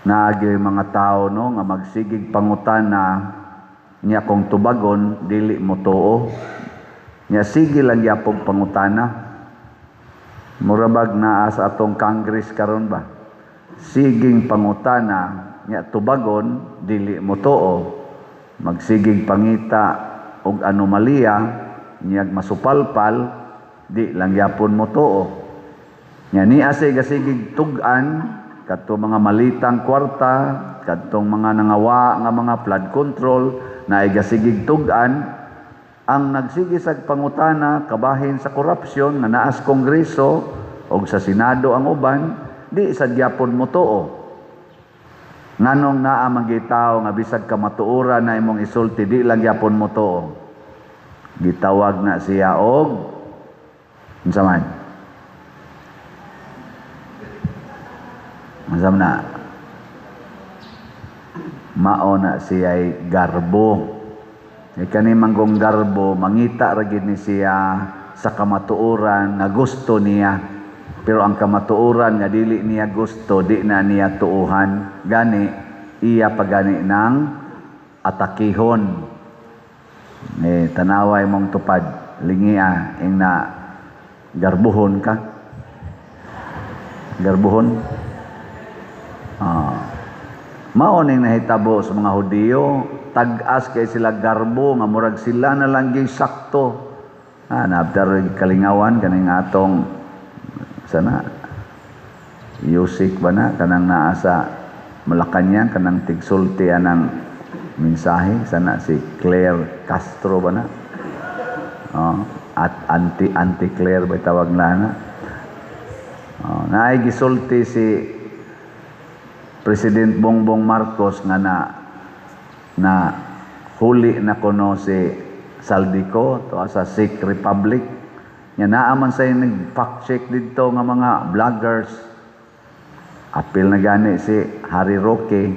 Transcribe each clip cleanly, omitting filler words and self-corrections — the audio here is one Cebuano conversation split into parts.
Naagi mga tao, no, nga magsigig pangutana niya, kung tubagon dili mo tuo. Nya sige lang gyapon pangutana. Murabag naa sa atong Congress karon ba? Siging pangutana nya tubagon dili mo tuo. Magsigig pangita og anomalya niyag masupalpal, di lang gyapon mo tuo. Nya niya say gasigig tug-an kadto mga malitang kwarta, kadtong mga nangawa nga mga flood control na ay gasigig tug-an ang nagsige sag pangutana kabahin sa korupsyon nga naas Kongreso o sa Senado ang uban, di sad gyapon mo tuo. Nganong naa man tawo nga bisag kamatuoran na imong isulti, di lang gyapon mo tuo? Gitawag na siya og unsa man? Unsa man na? Mao na siya'y garbo. E kani manggong garbo, mangita ra gid ni siya sa kamatuoran nga gusto niya. Pero ang kamatuoran nga dili niya gusto, di na niya tuuhan. Gani, iya pagani ng atakihon. Eh, tanaway mong tupad, lingia, ing na garbuhon ka. Garbuhon. Ah. Mao ning nahitabo sa mga Hudiyo, tag-as kay sila garbo nga murag sila na lang gyud sakto. Ah, naabtar kalingawan kaning atong sana Yusik ba na kanang naa sa Malacañang, kanang tigsulti anang mensahe sana, si Claire Castro ba na? Oh, at anti anti Claire ba tawag na na? Oh, naay gisulti si President Bongbong Marcos nga na na huli na kuno si Zaldy Co to sa Czech Republic. Nya naa man say nag fact check didto nga mga vloggers. Apil na gani si Harry Roque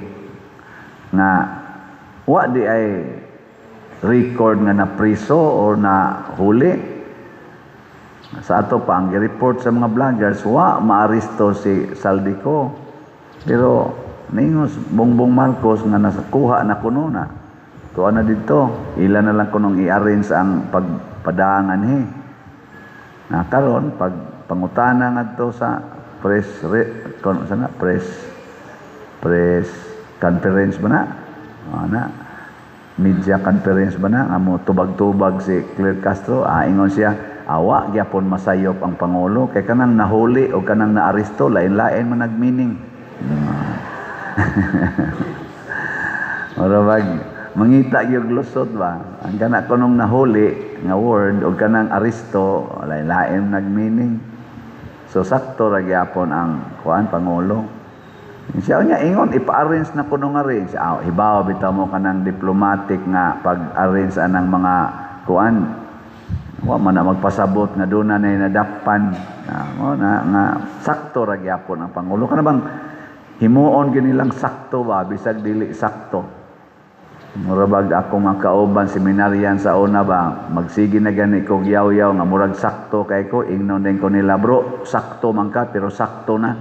nga wa di ay record nga na priso or na huli. Sa ato pa ang gi-report sa mga vloggers, wa maaresto si Zaldy Co. Pero ningos Bongbong Marcos nga nakuha na kuno na. Tuwa na dito, ila na lang kunong i-arrange ang pagpadangan he. Na karon pag pangutana ngadto sa press re, kon sana press press conference ba na? Ana media conference ba na nga mo tubag-tubag si Claire Castro, ah, ingon siya awa gyapon masayop ang pangulo kay kanang nahuli o kanang naaresto lain-lain man nagmeaning. Ora bag mangita gyud lusot ba ang kana kunong nahuli nga word o kanang aresto, lain-lain nagmeaning. So sakto ra gyapon ang kuan pangulo. Siya niya ingon ipa-arrange na kuno nga arrange. Ah, hibaw bitaw mo kanang diplomatic nga pag-arrange anang mga kuan, wa man na magpasabot nga doon na nadakpan. Na, mo na nga sakto ra gyapon ang pangulo. Kana bang himuon gyud nilang sakto ba bisag dili sakto. Mura bag ako mga kauban seminaryan sa una ba, magsige na gani kog yaw-yaw nga murag sakto kay ko, ingnon din ko nila, "Bro, sakto man ka pero sakto na.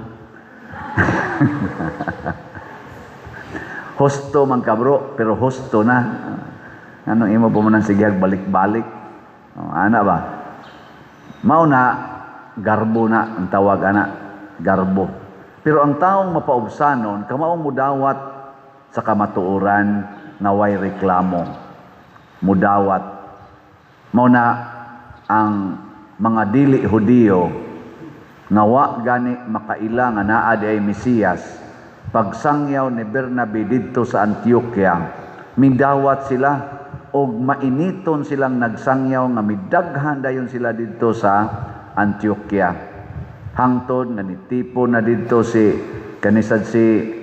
Husto man ka, bro, pero husto na. Ano imo pa man ang sige balik-balik?" Oh, ana ba? Mao na garbo na ang tawag ana, garbo. Pero ang taong mapaubsanon, kamaong mudawat sa kamatuoran nga way reklamo. Mudawat. Mao na ang mga dili Hudiyo nga wa gani makaila nga naa di ay Mesiyas, pagsangyaw ni Bernabe didto sa Antioquia, midawat sila og mainiton silang nagsangyaw nga midaghan dayon sila didto sa Antioquia. Hangtod nga nitipon na didto si kanisad si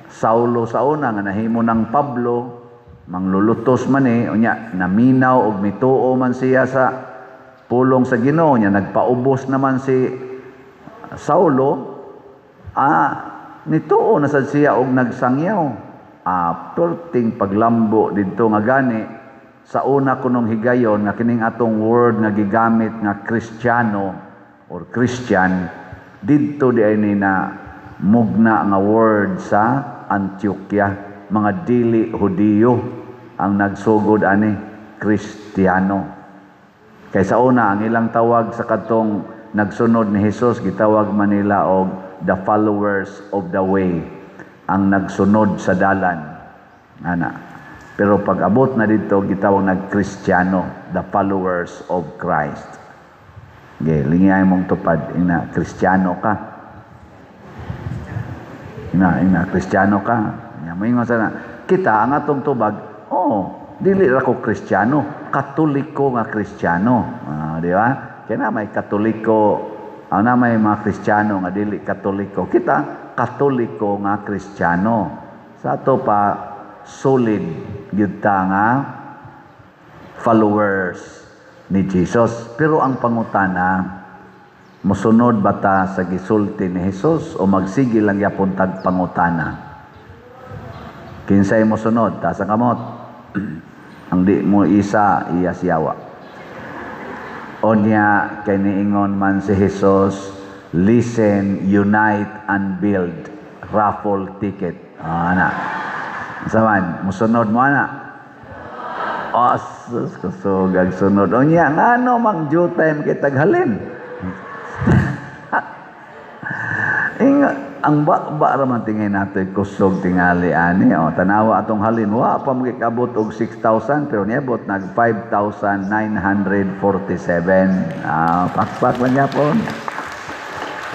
Saulo sa una nga nahimo ng Pablo, manglulutos man eh, unya naminaw og mituo man siya sa pulong sa Ginoo, nya nagpaubos naman si Saulo, nituo na sad siya og nagsangyaw. Ah, perting paglambo didto nga gani sa una kunong higayon nga kining atong word nga gigamit nga Kristiyano or Christian, didto di ay ni na mugna nga word sa Antioquia, mga dili Hudiyo ang nagsugod ani, Kristiyano. Kay sa una, ang ilang tawag sa katong nagsunod ni Jesus, gitawag man nila og the followers of the way, ang nagsunod sa dalan. Ana. Pero pag abot na dito, gitawag nag Kristiyano, the followers of Christ. Okay, lingay mong tupad, ina Kristiyano ka. Ina Kristiyano ka. Ina moingon sana kita ang atong tubag, oh, dili ra ko Kristiyano, Katoliko nga Kristiyano. Ah, di ba? Kaya na may Katoliko, ang na may mga Kristiyano nga dili Katoliko. Kita Katoliko nga Kristiyano. Sa ato pa solid gyud ta nga followers ni Jesus. Pero ang pangutana, mosunod ba ta sa gisulti ni Jesus o magsige lang yapon tag pangutana? Kinsay mosunod? Taas ang kamot. Ang di mo isa, iya siyawa. Onya, kay niingon man si Jesus, "Listen, unite, and build." Raffle ticket. Ah, ana. Saman, musunod mo ana. Asus, kusugag sunod. Unya, ngano mang due time kitag halin? Inga, ang ba raman tingin nato kusog tingali ani. O, tanawa atong halin. Wa pa magikabot og 6,000 pero niabot nag 5,947. Ah, pakpak lang yapon.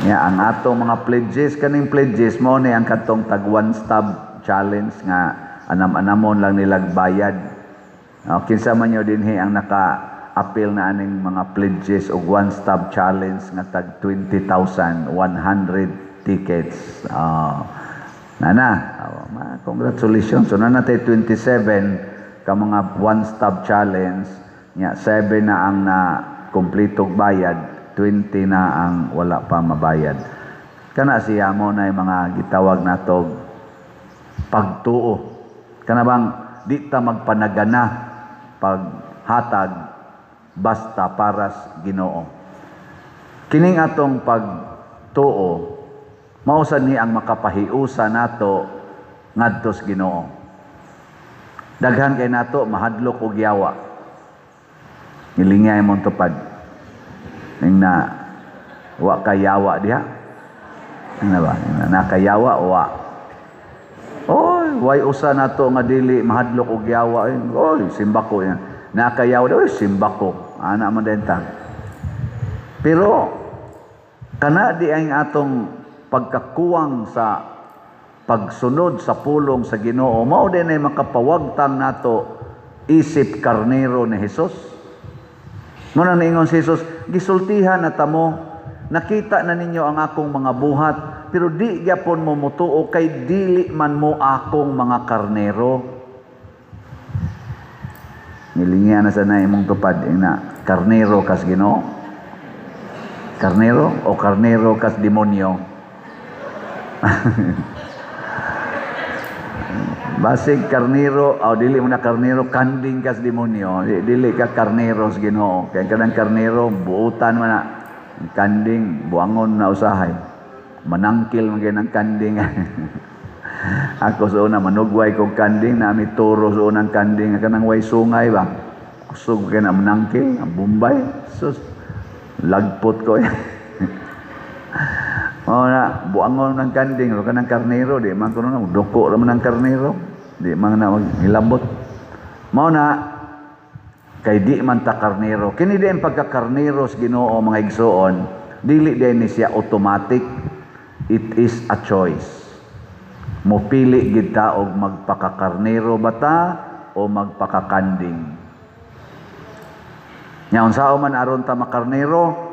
Nya ang atong mga pledges, kaning pledges mo ni ang katong tag one stop challenge nga anam-anamon lang nilag bayad. O, kinsa man nyo dinhi ang naka-apil na aning mga pledges og one stop challenge nga tag 20,100 tickets? Oh, nana, oh, ma, congratulations. So na natay 27 ka mga one stop challenge nya, 7 na ang na kumpletog bayad, 20 na ang wala pa mabayad. Kana siya mo na yung mga gitawag natog pagtuo. Kana bang di ta magpanagana paghatag basta paras Ginoo. Kining atong pagtuo mao sad ni ang makapahiusa nato ngadto sa Ginoo. Daghan kay nato mahadlok og yawa. Ngilingay mong tupad. Ning na wa kayawa diha. Ano ba? Ning na nakayawa wa. Oy, way usa nato nga dili mahadlok og yawa. Oy, simbako yan. Nakayawa, oy, simbako. Ana man din ta. Pero kana di ang atong pagkakuwang sa pagsunod sa pulong sa Ginoo, mao din ay makapawagtang nato isip karnero ni Jesus. Muna niingon si Jesus, "Gisultihan na tamo, nakita na ninyo ang akong mga buhat, pero di gyapon mo mutuo kay dili man mo akong mga karnero." Nilingyan na sa na imong tupad, ina, karnero kas Ginoo? Karnero o karnero kas demonyo? Basig karnero, o dili mo na karnero, kanding kas demonyo. Dili ka karnero sa Ginoo. Kaya kanang karnero, buutan man na. Kanding, buangon na usahay. Manangkil man kay ng kanding. Ako sa una, manugway kong kanding, nami turo sa unang kanding, kanang way sungay ba? Kusog kay na manangkil, ang Bombay. Sus, lagpot ko. Oh na, buangon ng kanding, ro kanang karnero, di man kuno na duko ra man ang karnero, di man na maghilabot. Mao na kay di man ta karnero. Kini di ang pagkakarnero sa Ginoo, mga igsoon, dili din ni siya automatic. It is a choice. Mopili gid ta og magpakakarnero ba ta o magpakakanding. Nya unsaon man aron ta makarnero,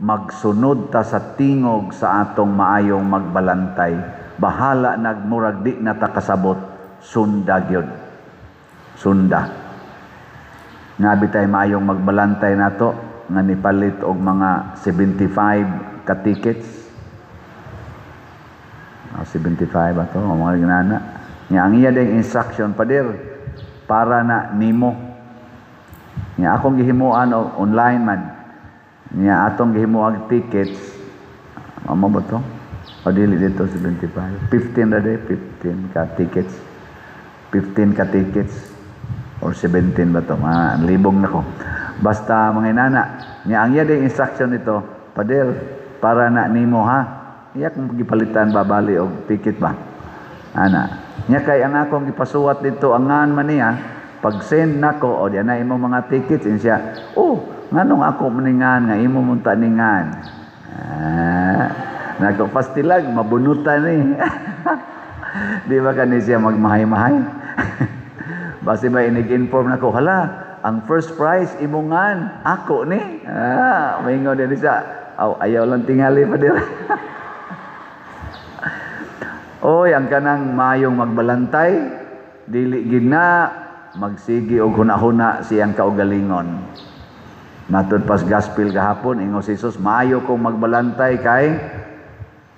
magsunod ta sa tingog sa atong maayong magbalantay. Bahala nagmurag di na ta kasabot, sunda gyud. Sunda. Ngabi tay maayong magbalantay nato nga nipalit og mga 75 ka tickets. Oh, 75 ato, mga ginana. Nga ang iya ding instruction, "Pader, para na nimo." Nga akong gihimuan og online man. Nya atong gihimuang tickets. Amo ba to? O dili dito 75. 15 ra day, 15 ka tickets. 15 ka tickets or 17 ba to? Mga libog na ko. Basta mga inana, niya ang iya ding instruction nito, "Pader, para na nimo ha." Iya kung gipalitan ba bali og ticket ba. Ana. Nya kay ang akong gipasuwat dito ang ngan man niya, pag send nako, "O di na imong mga tickets," in siya, "Oh, nganong ako maningan nga imo munta ningan?" Ah, nako pastilag mabunutan ni. Di ba kani siya magmahay-mahay? Basi ba inig-inform nako, "Hala, ang first prize imongan, ako ni." Ah, maingon din siya, "Aw, ayaw lang tingali pa dira." Oy, ang kanang mayong magbalantay, dili gid na magsigi og huna-huna siyang kaugalingon. Matud pas gospel gahapon, ingon si Jesus, "Maayo kong magbalantay kay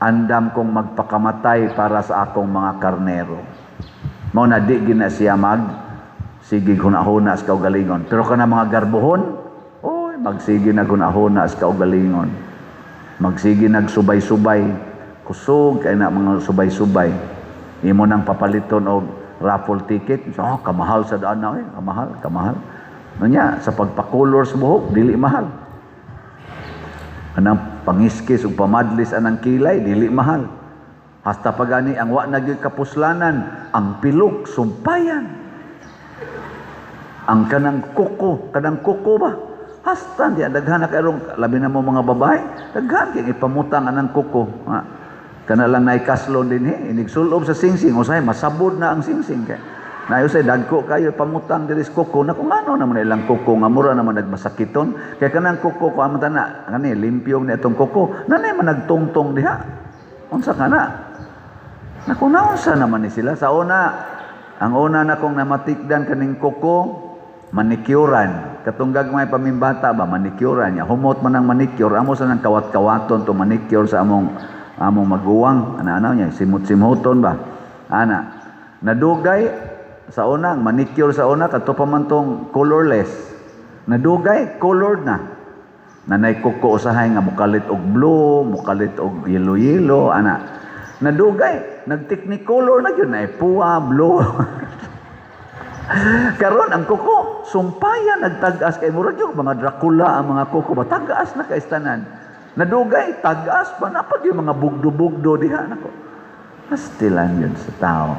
andam kong magpakamatay para sa akong mga karnero." Mao na di gid na siya mag sige huna-huna sa kaugalingon. Pero kana mga garbohon, oy, magsige nag huna-huna sa kaugalingon. Magsige nagsubay-subay. Kusog kay na mga subay-subay. Imo nang papaliton og raffle ticket. So, oh, kamahal sa daan na eh. Kamahal, kamahal. Nya, sa pagpakulor sa buhok, dili mahal. Anang pangiskis ug pamadlis anang kilay, dili mahal. Hasta pagani ang wa na gyud kapuslanan, ang pilok sumpayan. Ang kanang kuko ba? Hasta di daghan na karon, labi na mo mga babae, daghan kay ipamutang anang kuko. Ha? Kana lang naay kaslon dinhi, inig sulob sa singsing, usahay masabod na ang singsing kay. Naay usay dagko kayo pamutang diri sa kuko na kung ano naman ilang kuko nga mura naman nagmasakiton. Kay kanang kuko ko amo tana kani limpyong ni atong kuko, nanay man nagtungtong diha. Unsa kana? Naku, naunsa naman ni sila sa una. Ang una na kong namatikdan kaning kuko, manikyuran. Katong gagmay pamimbata ba, manikyuran niya. Humot man ang manicure, amo sa nang kawat-kawaton to manicure sa among maguwang, ana-ana niya, simot-simoton ba. Ana, nadugay sa una, ang manicure sa una, kadto pa man tong colorless. Nadugay, colored na. Nanay kuko usahay nga mukalit og blue, mukalit og yellow-yellow, ana. Nadugay, nag-technicolor na yun, ay puwa, blue. Karon ang kuko, sumpaya nagtag-as kay murag yung mga Dracula ang mga kuko ba, tag-as na kay tanan. Nadugay, tag-as pa napag yung mga bugdo-bugdo diha nako. Pastilan yun sa tao.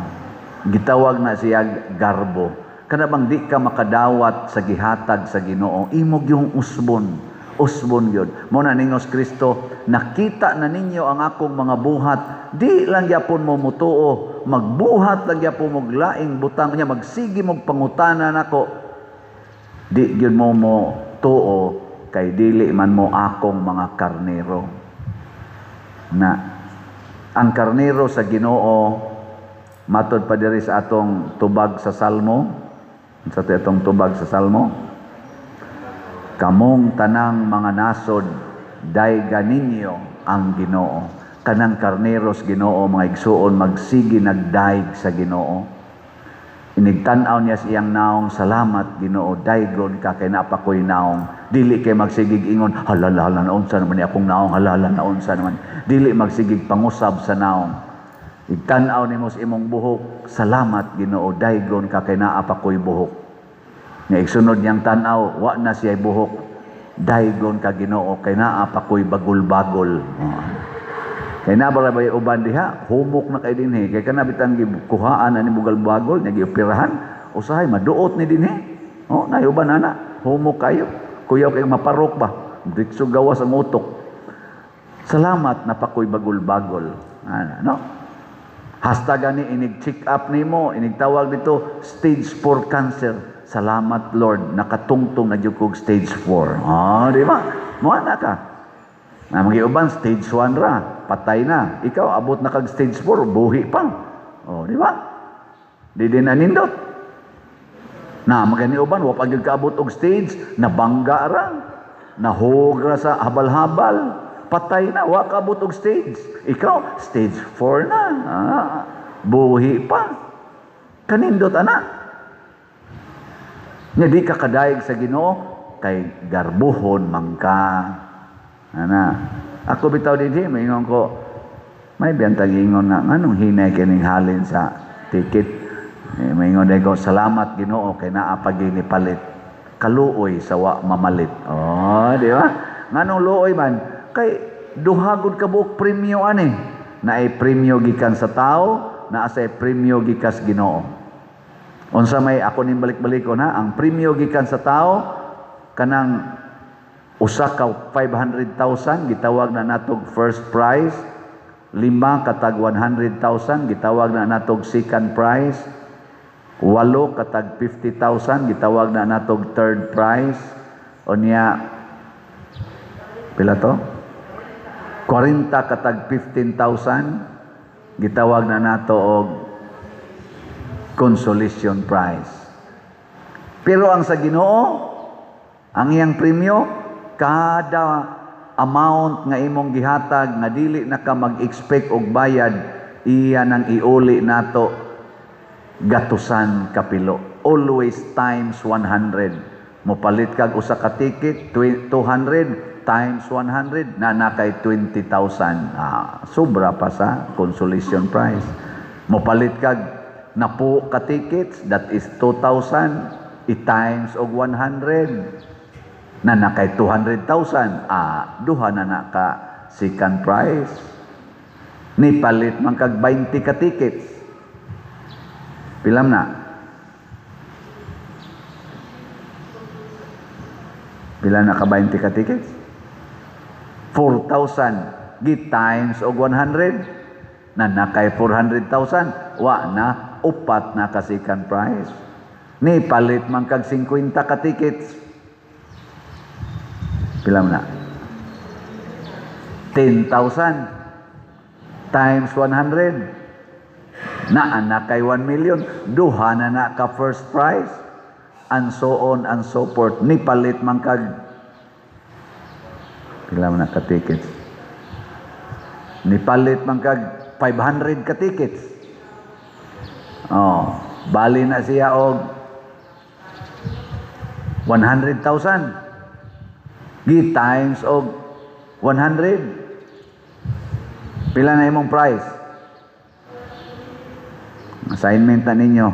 Gitawag na siya garbo. Kana bang di ka makadawat sa gihatag sa Ginoo, imog yung usbon. Usbon yun. Mo na ningos Kristo, "Nakita na ninyo ang akong mga buhat, di lang gyapon mo mutuo, magbuhat lang gyapon mo laing butang niya, magsige mo pangutana nako. Di gyud mo mo tuo kay dili man mo akong mga karnero." Na ang karnero sa Ginoo, matod pa diri sa atong tubag sa Salmo, sa atong tubag sa Salmo, "Kamong tanang mga nasod, dayga ninyo ang Ginoo." Kanang karneros Ginoo, mga igsuon, magsige nagdaig sa Ginoo. Inigtan-aw niya sa iyang naong, "Salamat Ginoo, daygon ka kay naa pa ko'y naong." Dili kay magsigig ingon, "Halala, hala, naunsa naman ni akong naong, halala, naunsa naman." Dili magsigig pangusab sa naong. Igtan-aw nimo sa imong buhok, "Salamat Ginoo, daygon ka kay naa pa ko'y buhok." Nga igsunod niyang tan-aw, wa na siya buhok. "Daygon ka Ginoo kay naa pa ko'y bagol-bagol." Oh. Kay na ba uban diha, humok na kay dinhi. Kay kana bitang gikuhaan ani bugal-bagol, nya gioperahan, usahay maduot ni dinhi. Oh, nay uban ana, humok kayo. Kuyaw kay maparok ba? Diretso gawas ang utok. "Salamat naa pa ko'y bagol-bagol." Ana, no? Hasta gani inig check up nimo, inig tawag dito stage 4 cancer. "Salamat Lord, nakatungtong na jud kog stage 4." Ah, di ba? Mo na ka. Na mga uban stage 1 ra, patay na. Ikaw abot na kag stage 4, buhi pa. Oh, di ba? Di din anindot. Na magani uban wa pa gyud kaabot og stage, nabangga ra. Nahog ra sa habal-habal. Patay na, wa kaabot og stage. Ikaw, stage 4 na. Ah, buhi pa. Kanindot ana. Nya di ka kadayeg sa Ginoo kay garbuhon man ka. Ana. Ako bitaw dinhi maingon ko, May biyantag ingon nga, "Nganong hinay kining halin sa ticket?" Eh, maingon ko, "Salamat Ginoo kay naa pa ni palit. Kaluoy sa wa mamalit." Oh, di ba? Nganong luoy man? Kay duha gud ka buok premyo ani. Naay premyo gikan sa tao, naa say premyo gikas Ginoo. Unsa may ako ning balik-baliko na ang premyo gikan sa tao, kanang usa ka 500,000 gitawag na natog first prize, lima katag 100,000 gitawag na natog second prize, walo katag 50,000 gitawag na natog third prize, unya pila to, 40 katag 15,000 gitawag na nato og consolation prize. Pero ang sa Ginoo, ang iyang premyo, kada amount nga imong gihatag nga dili na ka mag-expect og bayad, iya nang iuli nato gatusan kapilo. Always times 100. Mopalit kag usa ka ticket, 200 times 100 na na kay 20,000. Ah, sobra pa sa consolation prize. Mopalit kag napo ka tickets, that is 2,000 i-times og 100 na na kay 200,000. Ah, duha na na ka second prize. Ni palit man kag 20 ka tickets, pilam na? Pila na ka 20 ka tickets? 4,000 gi times og 100 na na kay 400,000. Wa na, upat na ka second prize. Ni palit man kag 50 ka tickets, pila na? 10,000 times 100 na na kay 1 million. Duha na na ka first prize, and so on and so forth. Ni palit man kag, pila man na ka tickets? Ni palit man kag 500 ka tickets, oh, bali na siya og 100,000 gi times og 100. Pila na imong prize? Assignment na ninyo.